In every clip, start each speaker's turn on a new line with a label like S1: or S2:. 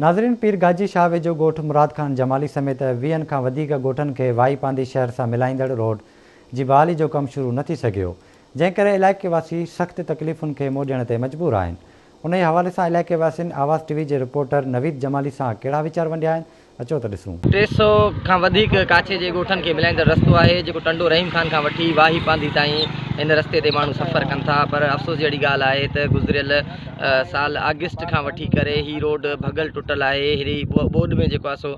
S1: ناظرين پير گاجي شاهه ويجهو ڳوٺ مراد خان جمالي سميت ويهن کان وڌيڪ ڳوٺن کي واهي پانڌي شهر سان ملائيندڙ روڊ جي بحالي جو ڪم شروع نه ٿي سگهيو جنهن ڪري علائقي واسي سخت تڪليفن کي منهن ڏيڻ تي مجبور آهن انهي حوالي سان علائقي واسين آواز ٽي وي جي رپورٽر نويد جمالي سان ڪهڙا ويچار ونڊيا آهن اچو ته ڏسون.
S2: 300 کان وڌيڪ ڪاڇي جي ڳوٺن کي ملائيندڙ رستو آهي جيڪو ٽنڊو رحيم خان کان وٺي واهي پانڌي تائين هن رستي تي ماڻهو سفر ڪن ٿا پر افسوس جهڙي ڳالهه آهي ته گذريل سال آگسٽ کان وٺي ڪري هي روڊ ڀڳل ٽٽل آهي هي ٻوڏ ۾ جيڪو آهي سو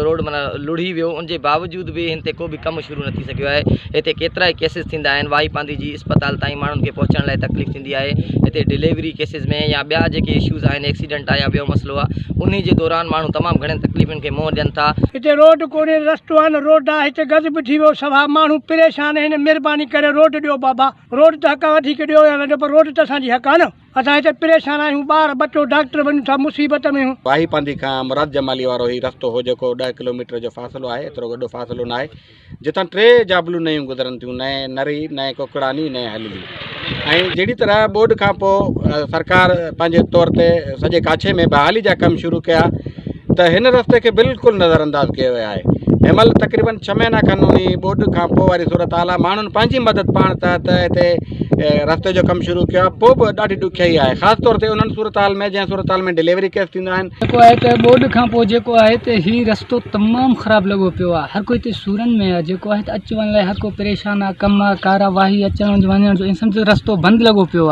S2: روڊ معنيٰ لڙهي ويو ان جي باوجود به هن تي ڪو به ڪم شروع نه ٿي سگهيو آهي هتي ڪيترا ئي ڪيسز ٿيندا آهن واهي پانڌي جي اسپتال تائين ماڻهن کي پهچڻ لاء تڪليف ٿيندي آهي هتي ڊليوري ڪيسز ۾ يا ٻيا جيڪي اشوز آهن ايڪسيڊنٽ آهي يا ٻيو مسئلو آهي انهي جي دوران ماڻهو تمام گهڻين تڪليفن کي منهن ڏين ٿا.
S3: هتي روڊ ڪونهي رستو آهي نه روڊ آهي هتي گز به ٿي ويو سوا ماڻهو پريشان آهن مھرباني ڪري روڊ ڏيو بابا روڊ ته حق آهي وڌيڪ ڏيو يا نه ڏيو پر روڊ ته اسان جي حق آهي نه اسان هتي پريشان آهيون ٻار ٻچو ڊاڪٽر وڃون ٿا مصيبت ۾ آهيون.
S4: واهي پانڌي کان مراد جمالي وارو هي رستو هو جيڪو ڏهه ڪلوميٽر جو فاصلو آهي ايترو وڏو فاصلو ناهي جتان ٽي جابلو نيون گذرن ٿيون، نئين نري، نئين ڪوڪڙاني، نئين هليلي ۽ جهڙي طرح ٻوڏ کان پوء سرڪار پنهنجي طور تي سڄي ڪاڇي ۾ بحالي جا ڪم شروع ڪيا ته هن رستي کي بلڪل نظر انداز ڪيو ويو آهي هن مهل تقريبن ڇهه مهينا کن انهي ٻوڏ کان پوء واري صورتحال آهي ماڻهن پنهنجي مدد پاڻ تحت هتي رستي جو ڪم شروع ڪيو آهي پوء به ڏاڍي ڏکيائي آهي خاص طور تي انهن صورتحال ۾ جنهن صورتحال ۾ ڊليوري ڪيس ٿيندا آهن
S5: جيڪو آهي ته ٻوڏ کان پوء جيڪو آهي ته هي رستو تمام خراب لڳو پيو آهي هر ڪوئي هتي سورن ۾ آهي جيڪو آهي ته اچ وڃ لاء هر ڪو پريشان آهي ڪم آهي ڪار آهي واهي اچڻ وڃڻ جو ائين سمجهه رستو بند لڳو پيو آهي.